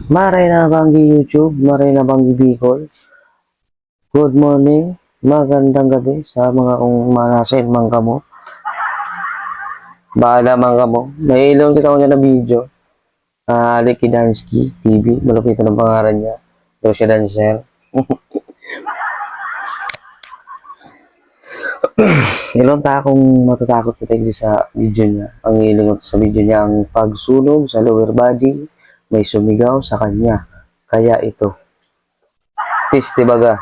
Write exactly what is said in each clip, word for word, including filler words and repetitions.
Maray na banggi YouTube, maray na banggi Bicol. Good morning, magandang gabi sa mga kung manasin man kamo. Bahala man kamo. May ilong kita ko niya na video. Ah, Ricky Dansky T V, malupit ang pangaran niya. Daw siya dancer. Ilong ta kung matatakot kita sa video niya. Ang ilingot sa video niya, ang pagsunog sa lower body, may sumigaw sa kanya. Kaya ito. Piste baga.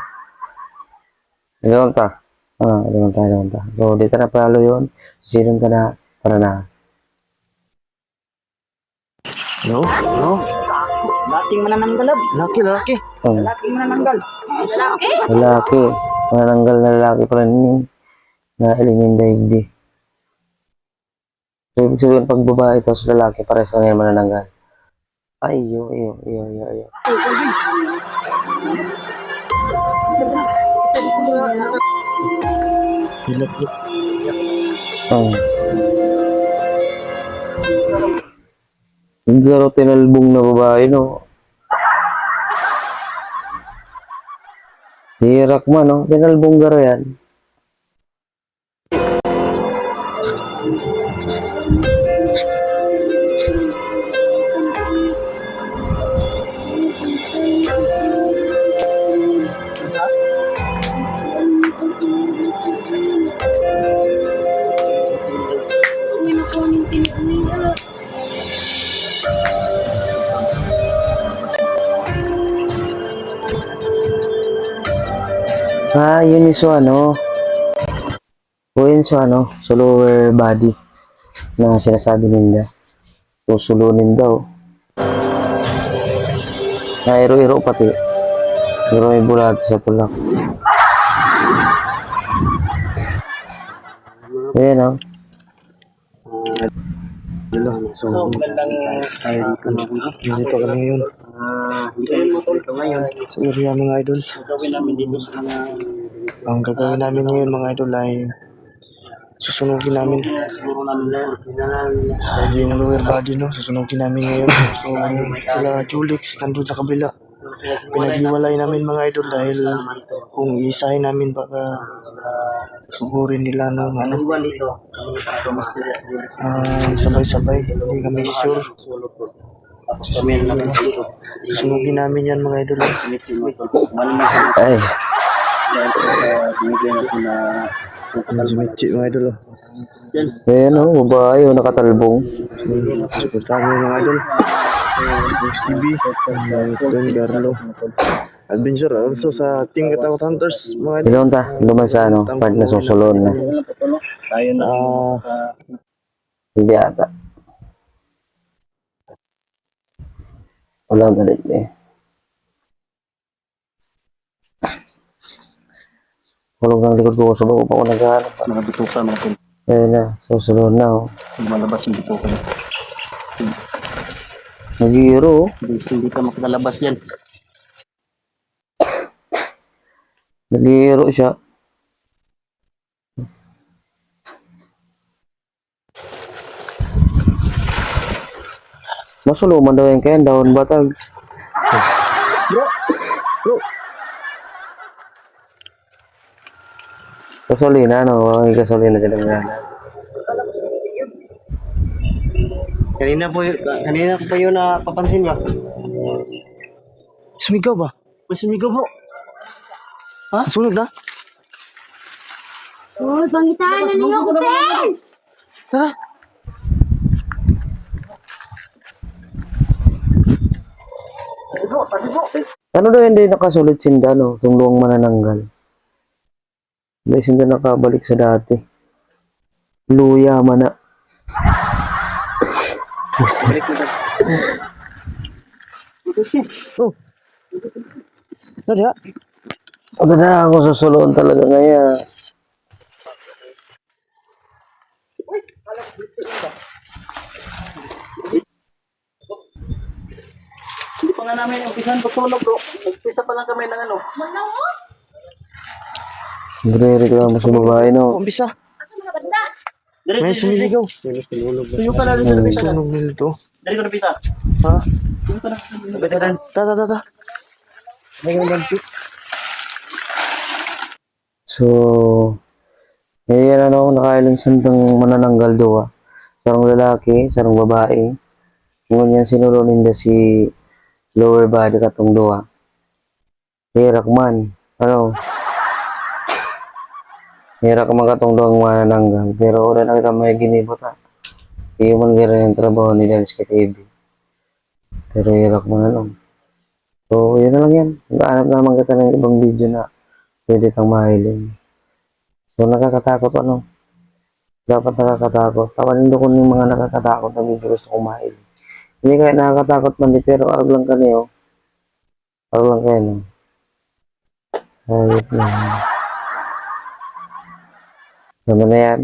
Ilong ta. Ah, ilong ta, ilong ta. So, di ta na palo yun. Sisirin ka na. Tara na. Hello? Hello? Laking manananggal, ah. Laki, laki. Oh. Laking manananggal. Lalaki. Lalaki. Manananggal na lalaki pa rin yun. Na ilingin daigdi. So, ibig sabihin, pag babae, tapos lalaki, pares lang yan manananggal. Ay, iyo, iyo, iyo, iyo, iyo. Hilot ko. Oh. Garo tinalbong na babae, no? Hirak man, no? Tinalbong garo yan. Ah, yun is ano. O yun sa ano, sa lower body na sinasabi ninda. Susulonin daw. Nairo-iro pati. Pero may bulat sa tulak. Ayan, oh. So, magandang, ay, ah, dito, dito kami ngayon. Ah, dito, dito ngayon. Sa area, mga idol. Ang gawin namin dito sa mga, ang gagawin namin ngayon, mga idol, ay susunugin namin. Siguro namin na yung lower body, no? Susunugin namin ngayon. So, sila Julix, nandun sa kabila. Pinaghiwalay namin, mga idol, dahil kung iisahin namin, baka sugurin nila ng ano, ah, sabay-sabay. Hindi kami sure. Tapos kami ang naging dito. Susunugin namin yan, mga idol. Ay. Medyo mitsi, mga idol, oh. Ayan, oh, babae, oh, nakatalbong. Suportahan niyo, mga idol. Boss T V, Don Carlo. Adventure, also sa Team Katakot Hunters, mga idol. Ilong ta, lumay sa ano, part na susulon na. Ah, hindi ata. Wala na rin eh. Hulog ng likod ko, sa baba pa ako naghahanap. Mga bituka, mga tol. Ayan na, susunod na, oh. Lumalabas yung bituka niya. Nag-iiro, oh. Hindi, hindi ka makakalabas dyan. Nag-iiro siya. Masulo man daw yan kaya dahon batag. Bro! Bro! Gasolina, no? May gasolina sila nga. Kanina po y-, kanina ko pa yun napapansin ba? Sumigaw ba? May sumigaw po. Ha? Sunog na? Uy, pangitaan na niyo ako, Pen! Tara. Ano daw hindi nakasulit sinda, no? Itong luwang manananggal. Hindi sinda nakabalik sa dati. Luya man na. Oh. Ano diha? Ito na ako susuloon talaga ngayon. Hindi pa nga namin umpisan pagsunog, bro. Umpisa pa lang kami ng ano. Nagre-reklamo sa babae, no? Umpisa. Dali, may dali, dali. Sumigaw. Tuyo ka na rin sa May napita. Sunog nito. Dali ko napita. Ha? Ta, ta, ta, ta. So, eh, yan ano, nakahiling sandang manananggal duwa. Sarong lalaki, sarong babae. Ngunyan sinulo ninda si lower body katong duwa. Herak man. Ano? Herak man katong duwang manananggal. Pero wala na kita may ginibo ta. Iyo man gano'n yung trabaho ni Lens K T V. Pero herak man ano. So, yun na lang yan. Maghanap na naman kita ng ibang video na pwede tang mahiling. So, nakakatakot ano. Dapat nakakatakot. Tama nindo kung yung mga nakakatakot na video gusto kong mahiling. Hindi kaya nakakatakot man di, pero arog lang kaniyo. Arog lang kayo, no? Ayos na. Tama na yan.